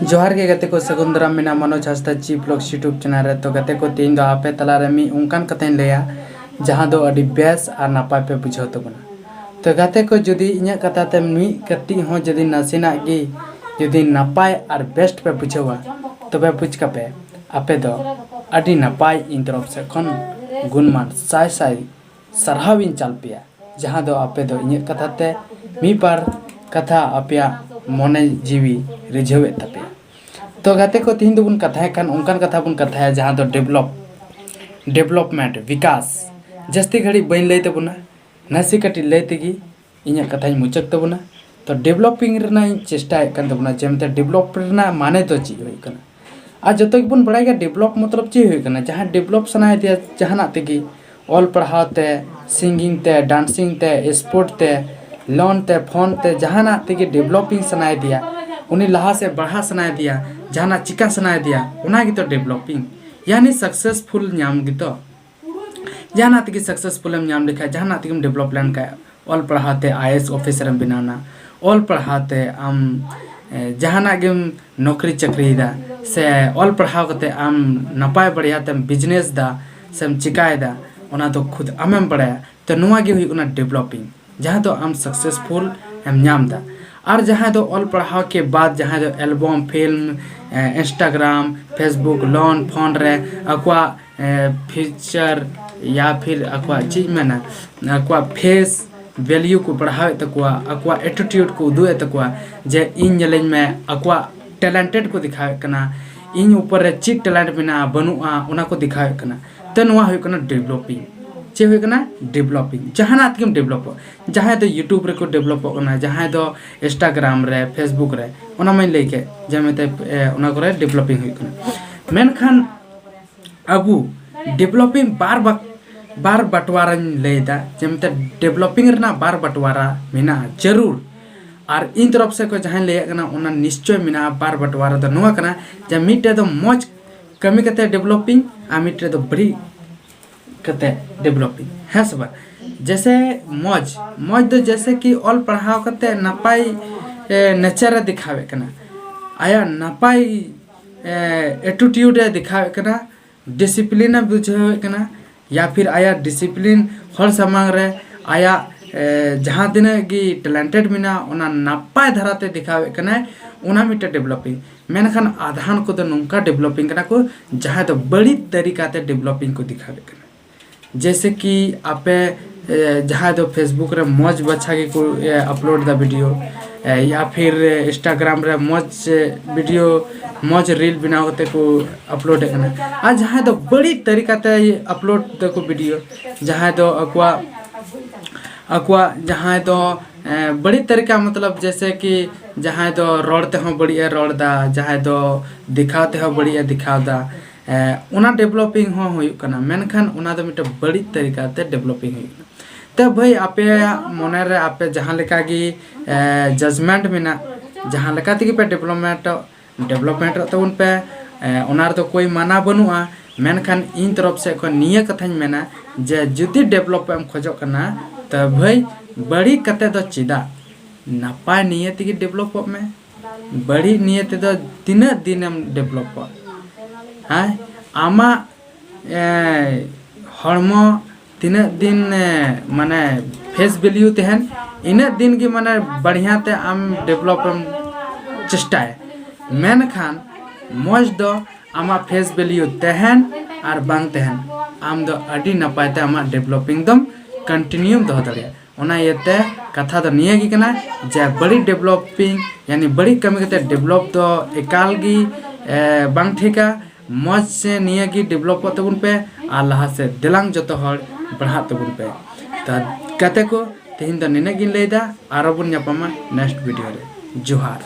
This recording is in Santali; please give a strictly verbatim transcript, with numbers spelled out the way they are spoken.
ᱡᱚᱦᱟᱨ ᱜᱮ ᱜᱟᱛᱮ ᱠᱚ, ᱥᱟᱹᱜᱩᱱ ᱫᱟᱨᱟᱢ ᱢᱮᱱᱟᱜᱼᱟ ᱢᱚᱱᱳᱡᱽ ᱦᱟᱸᱥᱫᱟ ᱪᱤ ᱵᱞᱚᱜ YouTube ᱪᱮᱱᱮᱞ ᱨᱮ᱾ ᱛᱚ ᱜᱟᱛᱮ ᱠᱚ, ᱛᱮᱦᱮᱧ ᱫᱚ ᱟᱯᱮ ᱛᱟᱞᱟᱨᱮ ᱢᱤᱫ ᱚᱱᱠᱟᱱ ᱠᱟᱛᱷᱟᱧ ᱞᱟᱹᱭᱟ, ᱡᱟᱦᱟᱸ ᱫᱚ ᱟᱹᱰᱤ ᱵᱮᱥ ᱟᱨ ᱱᱟᱯᱟᱭ ᱯᱮ ᱵᱩᱡᱷᱟᱹᱣ ᱛᱟᱵᱚᱱᱟ᱾ ᱛᱚ ᱜᱟᱛᱮ ᱠᱚ, ᱡᱩᱫᱤ ᱤᱧᱟᱹᱜ ᱠᱟᱛᱷᱟ ᱛᱮ ᱢᱤᱫ ᱠᱟᱹᱴᱤᱡ ᱦᱚᱸ ᱡᱩᱫᱤ ᱱᱟᱥᱮᱱᱟᱜ ᱜᱮ ᱡᱩᱫᱤ ᱱᱟᱯᱟᱭ ᱟᱨ ᱵᱮᱥᱴ ᱯᱮ ᱵᱩᱡᱷᱟᱹᱣᱟ, ᱛᱚᱵᱮ ᱵᱩᱡᱽ ᱠᱟᱯᱮ, ᱟᱯᱮ ᱫᱚ ᱟᱹᱰᱤ ᱱᱟᱯᱟᱭ ᱤᱧ ᱛᱚᱨᱚᱯ ᱥᱮᱫ ᱠᱷᱚᱱ ᱜᱩᱱᱢᱟᱱ ᱥᱟᱭ ᱥᱟᱭ ᱥᱟᱨᱦᱟᱣ ᱤᱧ ᱪᱟᱞ ᱯᱮᱭᱟ, ᱡᱟᱦᱟᱸ ᱫᱚ ᱟᱯᱮ ᱫᱚ ᱤᱧᱟᱹᱜ ᱠᱟᱛᱷᱟ ᱛᱮ ᱢᱤᱫ ᱵᱟᱨ ᱠᱟᱛᱷᱟ ᱟᱯᱮᱭᱟᱜ ᱢᱚᱱᱮ ᱡᱤᱣᱤ ᱨᱤᱡᱷᱟᱹᱣᱮᱫ ᱛᱟᱯᱮᱭᱟ᱾ ᱛᱚ ᱜᱟᱛᱮ ᱠᱚ, ᱛᱤᱦᱤᱧ ᱫᱚᱵᱚᱱ ᱠᱟᱛᱷᱟᱭᱮᱫ ᱠᱷᱟᱱ ᱚᱱᱠᱟᱱ ᱠᱟᱛᱷᱟ ᱵᱚᱱ ᱠᱟᱛᱷᱟᱭᱟ, ᱡᱟᱦᱟᱸ ᱫᱚ ᱰᱮᱵᱷᱞᱚᱯ, ᱰᱮᱵᱷᱞᱚᱯᱢᱮᱱᱴ, ᱵᱤᱠᱟᱥ᱾ ᱡᱟᱹᱥᱛᱤ ᱜᱷᱟᱹᱲᱤᱡ ᱵᱟᱹᱧ ᱞᱟᱹᱭ ᱛᱟᱵᱚᱱᱟ, ᱱᱟᱥᱮ ᱠᱟᱹᱴᱤᱡ ᱞᱟᱹᱭ ᱛᱮᱜᱮ ᱤᱧᱟᱹᱜ ᱠᱟᱛᱷᱟᱧ ᱢᱩᱪᱟᱹᱫ ᱛᱟᱵᱚᱱᱟ᱾ ᱛᱚ ᱰᱮᱵᱷᱞᱚᱯᱤᱝ ᱨᱮᱱᱟᱜ ᱤᱧ ᱪᱮᱥᱴᱟᱭᱮᱫ ᱠᱟᱱ ᱛᱟᱵᱚᱱᱟ, ᱡᱮ ᱢᱮᱱᱛᱮ ᱰᱮᱵᱷᱞᱚᱯ ᱨᱮᱱᱟᱜ ᱢᱟᱱᱮ ᱫᱚ ᱪᱮᱫ ᱦᱩᱭᱩᱜ ᱠᱟᱱᱟ᱾ ᱟᱨ ᱡᱚᱛᱚ ᱜᱮᱵᱚᱱ ᱵᱟᱲᱟᱭ ᱜᱮᱭᱟ ᱰᱮᱵᱷᱞᱚᱯ ᱢᱚᱛᱞᱚᱵ ᱪᱮᱫ ᱦᱩᱭᱩᱜ ᱠᱟᱱᱟ᱾ ᱡᱟᱦᱟᱸᱭ ᱰᱮᱵᱷᱞᱚᱯ ᱥᱟᱱᱟᱭᱮᱫᱮᱭᱟ ᱡᱟᱦᱟᱱᱟᱜ ᱛᱮᱜᱮ, ᱚᱞ ᱯᱟᱲᱦᱟᱣ ᱛᱮ, ᱥᱤᱝᱜᱤᱝ ᱛᱮ, ᱰᱟᱱᱥᱤᱝ ᱛᱮ, ᱥᱯᱳᱨᱴ ᱛᱮ, ᱞᱳᱱ ᱛᱮ, ᱯᱷᱳᱱ ᱛᱮ, ᱡᱟᱦᱟᱱᱟᱜ ᱛᱮᱜᱮ ᱰᱮᱵᱷᱞᱚᱯᱤᱝ ᱥᱟᱱᱟᱭᱮᱫᱮᱭᱟ, ᱩᱱᱤ ᱞᱟᱦᱟ ᱥᱮᱫ ᱵᱟᱲᱦᱟᱣ ᱥᱟᱱᱟᱭᱮᱫᱮᱭᱟ, ᱡᱟᱦᱟᱱᱟᱜ ᱪᱤᱠᱟ ᱥᱟᱱᱟᱭᱮᱫᱮᱭᱟ, ᱚᱱᱟ ᱜᱮᱛᱚ ᱰᱮᱵᱷᱞᱚᱯᱤᱝ, ᱭᱟᱱᱤ ᱥᱟᱠᱥᱮᱥᱯᱷᱩᱞ ᱧᱟᱢ ᱜᱮᱛᱚ᱾ ᱡᱟᱦᱟᱱᱟᱜ ᱛᱮᱜᱮ ᱥᱟᱠᱥᱮᱥᱯᱷᱩᱞᱮᱢ ᱧᱟᱢ ᱞᱮᱠᱷᱟᱡ, ᱡᱟᱦᱟᱱᱟᱜ ᱛᱮᱜᱮᱢ ᱰᱮᱵᱷᱞᱚᱯ ᱞᱮᱱᱠᱷᱟᱡ, ᱚᱞ ᱯᱟᱲᱦᱟᱣ ᱛᱮ ᱟᱭ ᱮ ᱮᱥ ᱚᱯᱷᱤᱥᱟᱨᱮᱢ ᱵᱮᱱᱟᱣ ᱮᱱᱟ, ᱚᱞ ᱯᱟᱲᱦᱟᱣ ᱛᱮ ᱟᱢ ᱮ, ᱡᱟᱦᱟᱱᱟᱜ ᱜᱮᱢ ᱱᱚᱠᱨᱤ ᱪᱟᱹᱠᱨᱤᱭᱮᱫᱟ, ᱥᱮ ᱚᱞ ᱯᱟᱲᱦᱟᱣ ᱠᱟᱛᱮ ᱟᱢ ᱱᱟᱯᱟᱭ ᱵᱟᱲᱤᱭᱟ ᱛᱮᱢ ᱵᱤᱡᱽᱱᱮᱥ ᱫᱟ, ᱥᱮᱢ ᱪᱤᱠᱟᱭᱮᱫᱟ, ᱚᱱᱟ ᱫᱚ ᱠᱷᱩᱫ ᱟᱢᱮᱢ ᱵᱟᱲᱟᱭᱟ᱾ ᱛᱚ ᱱᱚᱣᱟ ᱜᱮ ᱦᱩᱭᱩᱜ ᱠᱟᱱᱟ ᱰᱮᱵᱷᱞᱚᱯᱤᱝ, ᱡᱟᱦᱟᱸ ᱫᱚ ᱟᱢ ᱥᱟᱠᱥᱮᱥᱯᱷᱩᱞ ᱮᱢ ᱧᱟᱢ ᱮᱫᱟ᱾ ᱟᱨ ᱡᱟᱦᱟᱸᱭ ᱫᱚ ᱚᱞ ᱯᱟᱲᱦᱟᱣ ᱠᱮ ᱵᱟᱫ ᱡᱟᱦᱟᱸᱭ ᱫᱚ ᱮᱞᱵᱟᱢ, ᱯᱷᱤᱞᱢ, ᱮ, ᱤᱱᱥᱴᱟᱜᱨᱟᱢ, ᱯᱷᱮᱥᱵᱩᱠ, ᱞᱳᱱ, ᱯᱷᱳᱱ ᱨᱮ ᱟᱠᱚᱣᱟᱜ ᱮ, ᱯᱷᱤᱭᱩᱪᱟᱨ ᱭᱟ ᱯᱷᱤᱨ ᱟᱠᱚᱣᱟᱜ ᱪᱮᱫ ᱤᱧ ᱢᱮᱱᱟ, ᱟᱠᱚᱣᱟᱜ ᱯᱷᱮᱥ ᱵᱷᱮᱞᱤᱭᱩ ᱠᱚ ᱵᱟᱲᱦᱟᱣᱮᱫ ᱛᱟᱠᱚᱣᱟ, ᱟᱠᱚᱣᱟᱜ ᱮᱴᱤᱴᱤᱭᱩᱰ ᱠᱚ ᱩᱫᱩᱜ ᱮᱫ ᱛᱟᱠᱚᱣᱟ, ᱡᱮ ᱤᱧ ᱧᱮᱞᱮᱧ ᱢᱮ, ᱟᱠᱚᱣᱟᱜ ᱴᱮᱞᱮᱱᱴᱮᱰ ᱠᱚ ᱫᱮᱠᱷᱟᱣᱮᱫ ᱠᱟᱱᱟ, ᱤᱧ ᱩᱯᱚᱨ ᱨᱮ ᱪᱮᱫ ᱴᱮᱞᱮᱱᱴ ᱢᱮᱱᱟᱜᱼᱟ ᱵᱟᱹᱱᱩᱜᱼᱟ ᱚᱱᱟ ᱠᱚ ᱫᱮᱠᱷᱟᱣᱮᱫ ᱠᱟᱱᱟ᱾ ᱛᱚ ᱱᱚᱣᱟ ᱦᱩᱭᱩᱜ ᱠᱟᱱᱟ ᱰᱮᱵᱷᱞᱚᱯᱤᱝ᱾ ᱪᱮᱫ ᱦᱩᱭᱩᱜ ᱠᱟᱱᱟ? ᱰᱮᱵᱷᱞᱚᱯᱤᱝ᱾ ᱡᱟᱦᱟᱱᱟᱜ ᱛᱮᱜᱮᱢ ᱰᱮᱵᱷᱞᱚᱯᱚᱜ, ᱡᱟᱦᱟᱸᱭ ᱫᱚ ᱭᱩᱴᱩᱵᱽ ᱨᱮᱠᱚ ᱰᱮᱵᱷᱞᱚᱯᱚᱜ ᱠᱟᱱᱟ, ᱡᱟᱦᱟᱸᱭ ᱫᱚ ᱤᱱᱥᱴᱟᱜᱨᱟᱢ ᱨᱮ, ᱯᱷᱮᱥᱵᱩᱠ ᱨᱮ, ᱚᱱᱟ ᱢᱟᱧ ᱞᱟᱹᱭ ᱠᱮᱫ, ᱡᱮ ᱢᱮᱱᱛᱮ, ᱮ, ᱚᱱᱟ ᱠᱚᱨᱮ ᱰᱮᱵᱷᱞᱚᱯᱤᱝ ᱦᱩᱭᱩᱜ ᱠᱟᱱᱟ᱾ ᱢᱮᱱᱠᱷᱟᱱ ᱟᱵᱚ ᱰᱮᱵᱷᱞᱚᱯᱤᱝ ᱵᱟᱨ ᱵᱟ-, ᱵᱟᱨ ᱵᱟᱴᱣᱟᱨᱟᱧ ᱞᱟᱹᱭᱫᱟ, ᱡᱮ ᱢᱮᱱᱛᱮ ᱰᱮᱵᱷᱞᱚᱯᱤᱝ ᱨᱮᱱᱟᱜ ᱵᱟᱨ ᱵᱟᱴᱣᱟᱨᱟ ᱢᱮᱱᱟᱜᱼᱟ ᱡᱟᱹᱨᱩᱲ᱾ ᱟᱨ ᱤᱧ ᱛᱚᱨᱚᱯ ᱥᱮᱫ ᱠᱷᱚᱱ ᱡᱟᱦᱟᱸᱧ ᱞᱟᱹᱭᱟᱜ ᱠᱟᱱᱟ, ᱚᱱᱟ ᱱᱤᱥᱪᱚᱭ ᱢᱮᱱᱟᱜᱼᱟ᱾ ᱵᱟᱨ ᱵᱟᱴᱣᱟᱨᱟ ᱫᱚ ᱱᱚᱣᱟ ᱠᱟᱱᱟ ᱡᱮ ᱢᱤᱫᱴᱮᱡ ᱫᱚ ᱢᱚᱡᱽ ᱠᱟᱹᱢᱤ ᱠᱟᱛᱮ ᱰᱮᱵᱷᱞᱚᱯᱤᱝ ᱟᱨ ᱢᱤᱫᱴᱮᱡ ᱫᱚ ᱵᱟᱹᱲᱤᱡ ᱠᱟᱛᱮ ᱰᱮᱵᱷᱞᱚᱯᱤᱝ, ᱦᱮᱸ ᱥᱮ ᱵᱟᱝ? ᱡᱮᱥᱮ ᱢᱚᱡᱽ, ᱢᱚᱡᱽ ᱫᱚ ᱡᱮᱥᱮ ᱠᱤ ᱚᱞ ᱯᱟᱲᱦᱟᱣ ᱠᱟᱛᱮ ᱱᱟᱯᱟᱭ, ᱮ, ᱱᱮᱪᱟᱨᱮ ᱫᱮᱠᱷᱟᱣᱮᱫ ᱠᱟᱱᱟ᱾ ᱟᱭᱟᱜ ᱱᱟᱯᱟᱭ ᱮᱴᱤᱴᱤᱭᱩᱰ ᱮ ᱫᱮᱠᱷᱟᱣᱮᱫ ᱠᱟᱱᱟ, ᱰᱤᱥᱤᱯᱞᱤᱱ ᱮ ᱵᱩᱡᱷᱟᱹᱣᱮᱫ ᱠᱟᱱᱟ, ᱭᱟ ᱯᱷᱤᱨ ᱟᱭᱟᱜ ᱰᱤᱥᱤᱯᱞᱤᱱ ᱦᱚᱲ ᱥᱟᱢᱟᱝ ᱨᱮ ᱟᱭᱟᱜ ᱮ, ᱡᱟᱦᱟᱸ ᱛᱤᱱᱟᱹᱜ ᱜᱮ ᱴᱮᱞᱮᱱᱴᱮᱰ ᱢᱮᱱᱟᱜᱼᱟ, ᱚᱱᱟ ᱱᱟᱯᱟᱭ ᱫᱷᱟᱨᱟᱛᱮ ᱫᱮᱠᱷᱟᱣᱮᱫ ᱠᱟᱱᱟᱭ, ᱚᱱᱟ ᱢᱤᱫᱴᱮᱱ ᱰᱮᱵᱷᱞᱚᱯᱤᱝ᱾ ᱢᱮᱱᱠᱷᱟᱱ ᱟᱫᱷᱟᱱ ᱠᱚᱫᱚ ᱱᱚᱝᱠᱟ ᱰᱮᱵᱷᱞᱚᱯᱤᱝ ᱠᱟᱱᱟ ᱠᱚ, ᱡᱟᱦᱟᱸᱭ ᱫᱚ ᱵᱟᱹᱲᱤᱡ ᱛᱟᱹᱨᱤᱠᱟᱛᱮ ᱰᱮᱵᱷᱞᱚᱯᱤᱝ ᱠᱚ ᱫᱮᱠᱷᱟᱣᱮᱫ ᱠᱟᱱᱟ᱾ ᱡᱮᱭᱥᱮ ᱠᱤ ᱟᱯᱮ ᱮ, ᱡᱟᱦᱟᱸᱭ ᱫᱚ ᱯᱷᱮᱥᱵᱩᱠ ᱨᱮ ᱢᱚᱡᱽ ᱵᱟᱪᱷᱟ ᱜᱮᱠᱚ ᱮ, ᱟᱯᱞᱳᱰ ᱮᱫᱟ ᱵᱷᱤᱰᱤᱭᱳ, ᱮ, ᱭᱟ ᱯᱷᱤᱨ ᱤᱱᱥᱴᱟᱜᱨᱟᱢ ᱨᱮ ᱢᱚᱡᱽ ᱮ, ᱵᱷᱤᱰᱤᱭᱳ, ᱢᱚᱡᱽ ᱨᱤᱞ ᱵᱮᱱᱟᱣ ᱠᱟᱛᱮ ᱠᱚ ᱟᱯᱞᱳᱰ ᱮᱫ ᱠᱟᱱᱟ᱾ ᱟᱨ ᱡᱟᱦᱟᱸᱭ ᱫᱚ ᱵᱟᱹᱲᱤᱡ ᱛᱟᱹᱨᱤᱠᱟᱛᱮ ᱟᱯᱞᱳᱰ ᱫᱟᱠᱚ ᱵᱷᱤᱰᱤᱭᱳ, ᱡᱟᱦᱟᱸᱭ ᱫᱚ ᱟᱠᱚᱣᱟᱜ ᱟᱠᱚᱣᱟᱜ ᱡᱟᱦᱟᱸᱭ ᱫᱚ ᱮ, ᱵᱟᱹᱲᱤᱡ ᱛᱟᱹᱨᱤᱠᱟ, ᱢᱚᱛᱞᱚᱵ ᱡᱮᱭᱥᱮ ᱠᱤ ᱡᱟᱦᱟᱸᱭ ᱫᱚ ᱨᱚᱲ ᱛᱮᱦᱚᱸ ᱵᱟᱹᱲᱤᱡ ᱮ ᱨᱚᱲ ᱮᱫᱟ, ᱡᱟᱦᱟᱸᱭ ᱫᱚ ᱫᱮᱠᱷᱟᱣ ᱛᱮᱦᱚᱸ ᱵᱟᱹᱲᱤᱡ ᱮ ᱫᱮᱠᱷᱟᱣ ᱮᱫᱟ, ᱮ, ᱚᱱᱟ ᱰᱮᱵᱷᱞᱚᱯᱤᱝ ᱦᱚᱸ ᱦᱩᱭᱩᱜ ᱠᱟᱱᱟ, ᱢᱮᱱᱠᱷᱟᱱ ᱚᱱᱟ ᱫᱚ ᱢᱤᱫᱴᱮᱱ ᱵᱟᱹᱲᱤᱡ ᱛᱟᱹᱨᱤᱠᱟ ᱛᱮ ᱰᱮᱵᱷᱞᱚᱯᱤᱝ ᱦᱩᱭᱩᱜ ᱠᱟᱱᱟ᱾ ᱛᱚ ᱵᱷᱟᱹᱭ, ᱟᱯᱮᱭᱟᱜ ᱢᱚᱱᱮ ᱨᱮ ᱟᱯᱮ ᱡᱟᱦᱟᱸ ᱞᱮᱠᱟ ᱜᱮ ᱡᱟᱡᱽᱢᱮᱱᱴ ᱢᱮᱱᱟᱜ, ᱡᱟᱦᱟᱸ ᱞᱮᱠᱟ ᱛᱮᱜᱮ ᱯᱮ ᱰᱮᱵᱷᱞᱚᱯᱢᱮᱱᱴᱚᱜ ᱰᱮᱵᱷᱞᱚᱯᱢᱮᱱᱴᱚᱜ ᱛᱟᱵᱚᱱ ᱯᱮ, ᱮ, ᱚᱱᱟ ᱨᱮᱫᱚ ᱠᱳᱭ ᱢᱟᱱᱟ ᱵᱟᱹᱱᱩᱜᱼᱟ᱾ ᱢᱮᱱᱠᱷᱟᱱ ᱤᱧ ᱛᱚᱨᱚᱯ ᱥᱮᱫ ᱠᱷᱚᱱ ᱱᱤᱭᱟᱹ ᱠᱟᱛᱷᱟᱧ ᱢᱮᱱᱟ ᱡᱮ ᱡᱩᱫᱤ ᱰᱮᱵᱷᱞᱚᱯ ᱮᱢ ᱠᱷᱚᱡᱚᱜ ᱠᱟᱱᱟ, ᱛᱚ ᱵᱷᱟᱹᱭ, ᱵᱟᱹᱲᱤᱡ ᱠᱟᱛᱮ ᱫᱚ ᱪᱮᱫᱟᱜ? ᱱᱟᱯᱟᱭ ᱱᱤᱭᱟᱹ ᱛᱮᱜᱮ ᱰᱮᱵᱷᱞᱚᱯᱚᱜ ᱢᱮ᱾ ᱵᱟᱹᱲᱤᱡ ᱱᱤᱭᱟᱹ ᱛᱮᱫᱚ ᱛᱤᱱᱟᱹᱜ ᱫᱤᱱᱮᱢ ᱰᱮᱵᱷᱞᱚᱯᱚᱜᱼᱟ? ᱦᱮᱸ, ᱟᱢᱟᱜ ᱮ, ᱦᱚᱲᱢᱚ ᱛᱤᱱᱟᱹᱜ ᱫᱤᱱ ᱮ, ᱢᱟᱱᱮ ᱯᱷᱮᱥ ᱵᱷᱮᱞᱤᱭᱩ ᱛᱟᱦᱮᱱ, ᱤᱱᱟᱹᱜ ᱫᱤᱱ ᱜᱮ ᱢᱟᱱᱮ ᱵᱟᱲᱦᱤᱭᱟ ᱛᱮ ᱟᱢ ᱰᱮᱵᱷᱞᱚᱯ ᱮᱢ ᱪᱮᱥᱴᱟᱭᱟ᱾ ᱢᱮᱱᱠᱷᱟᱱ ᱢᱚᱡᱽ ᱫᱚ ᱟᱢᱟᱜ ᱯᱷᱮᱥ ᱵᱷᱮᱞᱤᱭᱩ ᱛᱟᱦᱮᱱ ᱟᱨ ᱵᱟᱝ ᱛᱟᱦᱮᱱ, ᱟᱢ ᱫᱚ ᱟᱹᱰᱤ ᱱᱟᱯᱟᱭ ᱛᱮ ᱟᱢᱟᱜ ᱰᱮᱵᱷᱞᱚᱯᱤᱝ ᱫᱚᱢ ᱠᱚᱱᱴᱤᱱᱤᱭᱩᱢ ᱫᱚᱦᱚ ᱫᱟᱲᱮᱭᱟᱜᱼᱟ᱾ ᱚᱱᱟ ᱤᱭᱟᱹᱛᱮ ᱠᱟᱛᱷᱟ ᱫᱚ ᱱᱤᱭᱟᱹ ᱜᱮ ᱠᱟᱱᱟ ᱡᱮ ᱵᱟᱹᱲᱤᱡ ᱰᱮᱵᱷᱞᱚᱯᱤᱝ, ᱭᱟᱱᱤ ᱵᱟᱹᱲᱤᱡ ᱠᱟᱹᱢᱤ ᱠᱟᱛᱮ ᱰᱮᱵᱷᱞᱚᱯ ᱫᱚ ᱮᱠᱟᱞ ᱜᱮ ᱮ, ᱵᱟᱝ ᱴᱷᱤᱠᱟ᱾ ᱢᱚᱡᱽ ᱥᱮ ᱱᱤᱭᱟᱹ ᱜᱮ ᱰᱮᱵᱷᱞᱚᱯᱚᱜ ᱛᱟᱵᱚᱱ ᱯᱮ ᱟᱨ ᱞᱟᱦᱟ ᱥᱮᱫ ᱫᱮᱞᱟᱝ ᱡᱚᱛᱚ ᱦᱚᱲ ᱵᱟᱲᱦᱟᱜ ᱛᱟᱵᱚᱱ ᱯᱮ᱾ ᱛᱟ ᱜᱟᱛᱮ ᱠᱚ, ᱛᱮᱦᱮᱧ ᱫᱚ ᱱᱤᱱᱟᱹᱜ ᱜᱤᱧ ᱞᱟᱹᱭᱫᱟ, ᱟᱨᱚ ᱵᱚᱱ ᱧᱟᱯᱟᱢᱟ ᱱᱮᱠᱥᱴ ᱵᱷᱤᱰᱤᱭᱳ ᱨᱮ᱾ ᱡᱚᱦᱟᱨ᱾